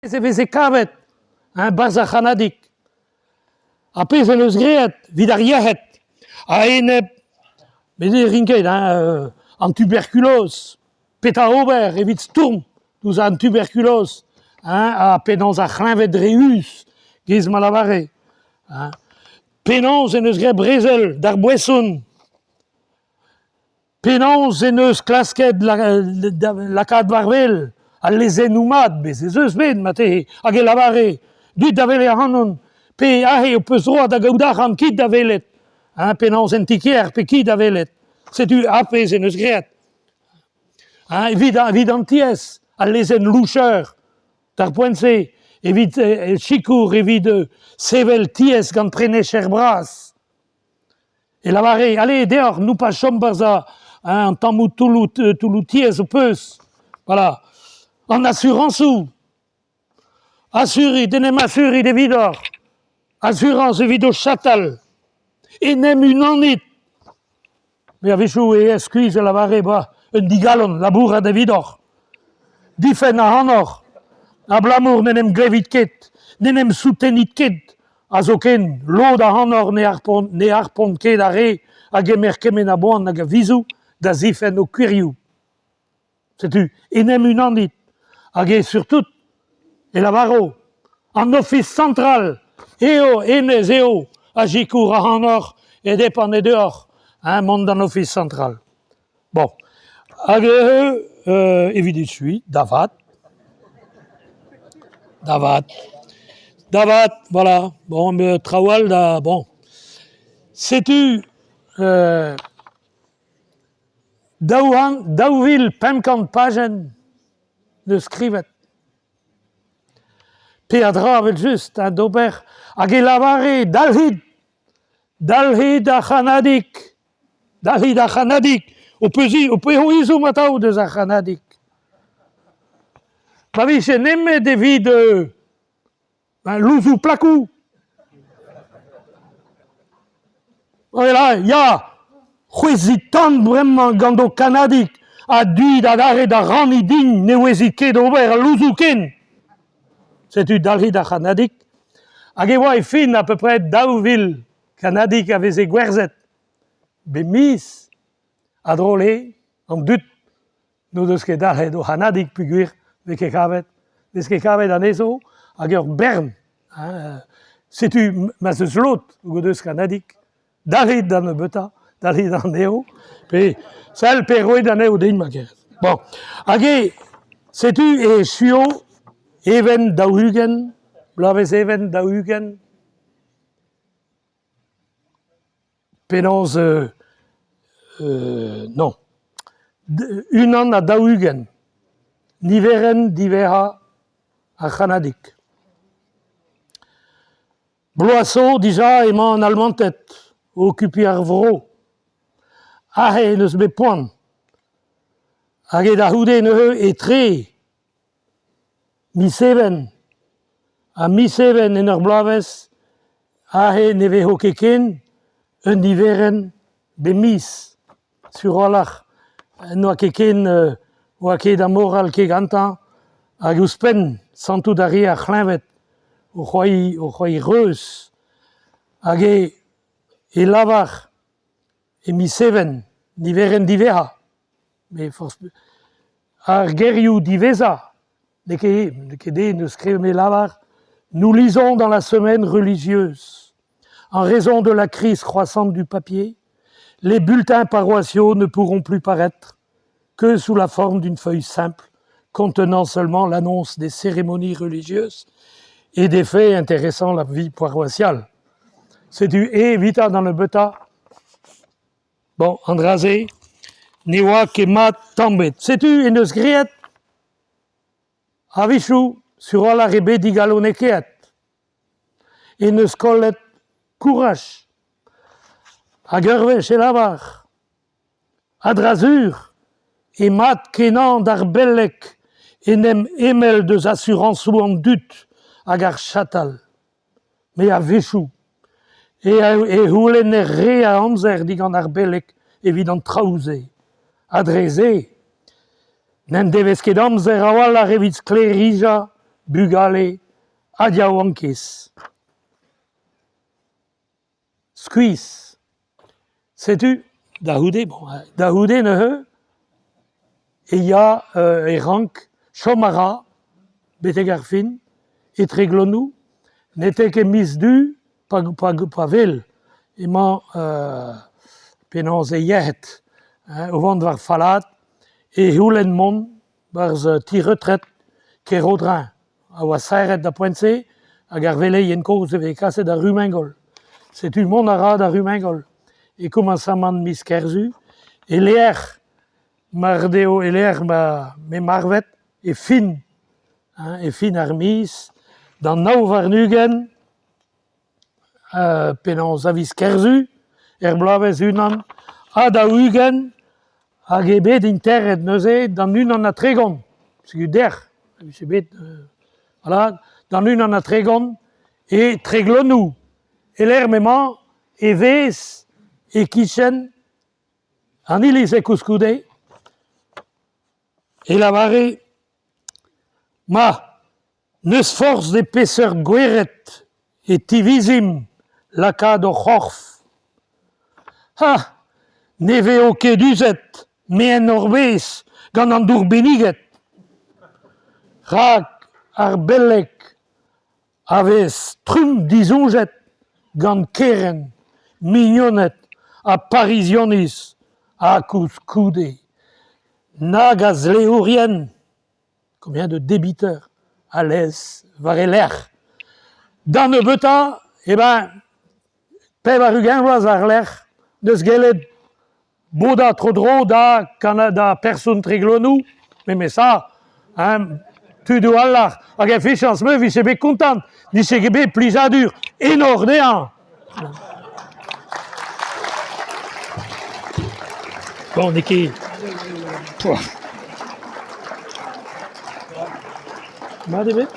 E veze kavet hein, 'barzh ar c'hannadig. Ar pezh en deus graet evit ar yec'hed a-enep met ne rin ket hein, an tuberkuloz. Petra ober evit stourm ouzh an tuberkuloz hein, ha penaos ar c'hleñved dre uz, giz ma lavare. Hein. Penaos en deus graet brezel d'ar boeson. Penaos en deus klasket lakaat war-wel al lezennoù mat, bez' ez eus bet marteze, hag e lavare deuit da welet ac'hanon, pe aze ho peus droad da gaout arc'hant, kit da welet, hein, penaos en ti-kêr, pe kit da welet. Setu ar pezh en deus graet. Hein, evit, evit an tiez, al lezenn Loucheur, d'ar poent-se, evit sikour, evit sevel tiez gant prenecher bras. E lavare, allez deoc'h, noupas chom 'barzh an tammoù toulloù toulloù tiez ho peus. Voilà. An asurañsoù. Asurit, en em asurit evidoc'h. Asurañs evit ho chatal. En em unanit. Me a-wechoù e skuizh a lavare bah, un digalon labourat evidoc'h. Difenn ac'hanoc'h abalamour n'en em glevit ket, n'en em soutenit ket, ha zoken lod ac'hanoc'h ne harpont, ne harpont ket ar re a gemer kement a boan hag a vizoù da zifenn ho kwirioù. Setu, en em unanit hag eo surtout e lavaro an Ofis Central eo hennezh eo a sikour ac'hanoc'h e depend e deoc'h hein, mont d'an Ofis Central. Bon, hag euh, evit echuiñ, da vat, da vat, da vat, voilà, bon, traoù all da, bon. Setu euh, 2500 pajenn 'neus skrivet. Peadra evel-just hein, d'ober hag e lavare dalc'hit, dalc'hit ar c'hannadig, dalc'hit ar c'hannadig, ho peus ho pezo ezhomm atav deus ar c'hannadig. Pa vije nemet evit Louzoù plakoù Voilà, ya C'hwezhit tan bremañ gant ho kannadig ha deuit adarre da ranniñ din ne ouezit ket ober al louzoù ken. Setu dalc'hit ar c'hannadig. Hag e oa e fin apeupre 2000 kannadig a veze gwerzhet bep miz a-dro-le an dud N'o deus ket dalc'het o c'hannadig peogwir 'vez ket kavet 'vez ket kavet anezho hag ur bern hein. Setu ma 'z eus lod hag o deus kannadig, dalc'hit da nebeutañ, dalc'hit anezho pe sell pe roit anezho din ma kerez. Bon, hag eo setu e echuo Even 40, bloavezh Even 40. Penaos non, 41, niverenn diwezhañ ar c'hannadig. Bloaz zo dija emañ an Almanted o okupiñ ar vro. Aze en deus bet poan. Hag eo da c'houde neuze etre Miz Even ha miz Even en ur bloavezh aze ne vezo ket ken un niverenn bep miz sur a-walc'h n'oa ket ken oa ket ar moral ket gantañ hag ouzhpenn santout a rae ar c'hleñved o c'hoari o c'hoari reuz hag e e lavar e miz Even niverenn diwezhañ met forzh Ar gerioù diwezhañ n'eo ket n'eo ket dezhe n'eus ket me lavar Nous lisons dans la semaine religieuse en raison de la crise croissante du papier, les bulletins paroissiaux ne pourront plus paraître que sous la forme d'une feuille simple contenant seulement l'annonce des cérémonies religieuses et des faits intéressant la vie paroissiale. Setu evitañ d'an nebeutañ Bon, an dra-se ne oa ket mat tamm ebet. Setu en deus graet a-wechoù sur a-walc'h eo bet digalonekaet. En deus kollet kouraj. Hag ur wech e lavar a-dra-sur eo mat-kenañ d'ar beleg en em emell deus asurañsoù an dud hag ar chatal. Met a-wechoù e c'houlenner re a amzer digant ar beleg evit an traoù-se ha dre se n'en devez ket amzer a-walc'h evit sklêrijañ. Bugale ha Yaouankiz. Skuizh. Setu da c'houde bon da c'houde neuze e ya e rank chom a ra betek ar fin etre glonoù n'eo ket miz Du pa pa wel emañ penaos e yec'hed o vont war fallaat e c'houlenn mont 'barzh ti-retred Keraudren a oa serret d'ar poent-se hag ar veleien kozh e veze kaset da Rumengol. Setu mont a ra da Rumengol e komañsamant miz Kerzu e-lec'h mar deo e-lec'h ma m'eo marvet e fin e fin ar miz d'an nav warn-ugent penaos a viz Kerzu er bloavezh 41 hag eo bet interet neuze d'an 31, setu dec'h e vije bet voilà, d'an 31 e Treglonou e-lec'h m'emañ e vez e-kichen an iliz eo koulskoude e lavare ma N'eus forzh e peseurt gwered e tivizimp lakaat hor c'horf. Ha ne vezo ket uzet maen hor bez gant an dour benniget, rak ar beleg a vez trumm disoñjet gant kerent, mignoned ha Parizianiz ha koulskoude nag a zleourien Combien de débiteurs a lez war e lerc'h. Da nebeutañ, eh ben, 80 vloaz war-lerc'h 'neus gellet bodañ tro-dro da da person Treglonou, memes tra, hein, tudoù all hag e fichañs me 'vije bet kontant, 'nije ket bet plijadur, enor dezhañ. Bon, n'eo ket... Mat eo bet ?